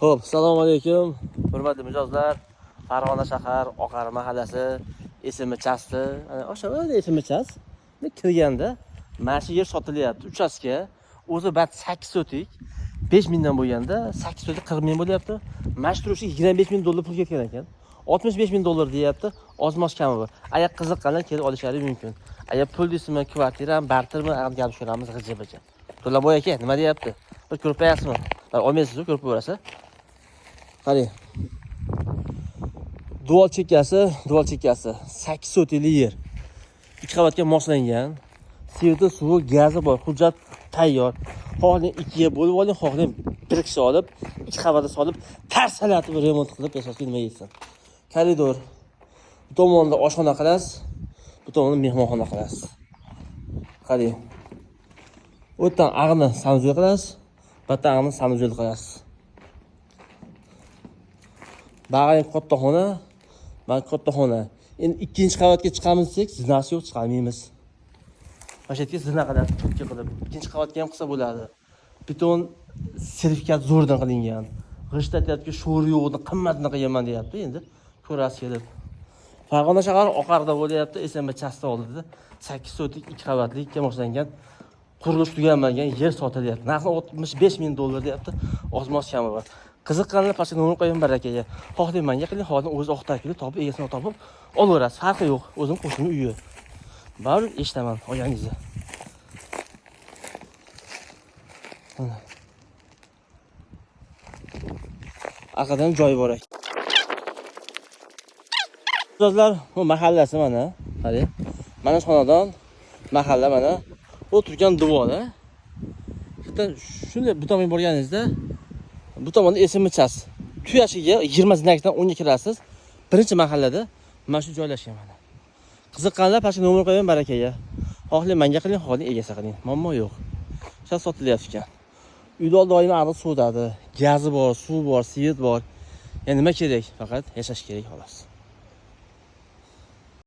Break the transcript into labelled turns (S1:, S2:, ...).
S1: Xo'p, assalomu alaykum, hurmatli mijozlar. Farg'ona shahar, Oqari mahallasi, SMC chasti. Ana o'sha SMC chast. Kirganda mana shu yer sotilyapti. Uchastka. O'zi bat 8 sotik. 5 mingdan bo'lganda 8 sotik 40 ming bo'lyapti. Mana shu turishga 25 ming dollar pul ketgan ekan. 65 ming dollar deyapti. Oz-moz kami bor. Agar qiziqqanlar kelib olishlari mumkin. Agar pul deysizmi, kvartirami, bartermi, gap ko'ramiz g'ija-bija. To'laboy aka, nima deyapti? Bir ko'rib qo'yasizmi? Olmaysiz-ku, ko'rib qo'yasiz. Qarang. Devor chekkasi 8 sotikli yer. 2 qavatga moslangan. Sveti, suvi, gazi bor, hujjat tayyor. Xohlang 2ga bo'lib oling, xohlang bir kishi olib, 2 qavatga solib, tarsalatib remont qilib yashashga nima yetsin. Koridor. Bu tomonda oshxona qilasiz, bu tomonda mehmonxona qilasiz. Qarang. U yerdan ag'ni санузел qilasiz, bu yerdan ag'ni санузел qilasiz. Bag'ani katta xona, mana katta xona. Endi ikkinchi qavatga chiqamiz desak, zinasi yo'q, chiqolmaymiz. Mana shu yerga zina qiladi, cho'kka qilib. Ikkinchi qavatga ham qilsa bo'ladi. Beton sertifikat zo'rdan qilingan. G'isht aytyaptiki, sho'ri yo'qni qimmatini qilganman deyapti. Endi ko'rasiz kelib. Farg'ona shahar Oqarda bo'lyapti, SMB chasti oldida 8 sotik 2 qavatli ikkiga moslangan qurilish tugalmagan yer sotilyapti. Narxi 65 ming dollar deyapti. Oz-moz kami bor. Qiziqqanlar pastga nomer qo'yaman barakaga. Xohlang menga qiling, xohlang o'zi oqtar kelib topib, egasini topib olaverasiz. Farqi yo'q. O'zim qo'shni uyi. Baribir eshitaman olganingizni. Mana. Arqadan joyi bor ekan. Mijozlar, bu mahallasi mana. Qarang. Mana shu xonadon, mahalla mana. Bu turgan devor, a. Shunday bu tomonga borganingizda bu tomonda SMC chast. Tuyashiga 20 знак dan o'ngga kirasiz. Birinchi mahallada mana shu joylashgan mana. Qiziqqanlar pastga nomer qo'yaman barakaga. Xohlang menga qiling, xohlang egasi qiling. Muammo yo'q. Shu sotilyapti ekan. Uyda doim ag'ri sovutadi. Gazi bor, suv bor, svet bor. Yani nima kerak? Faqat yashash kerak xolos.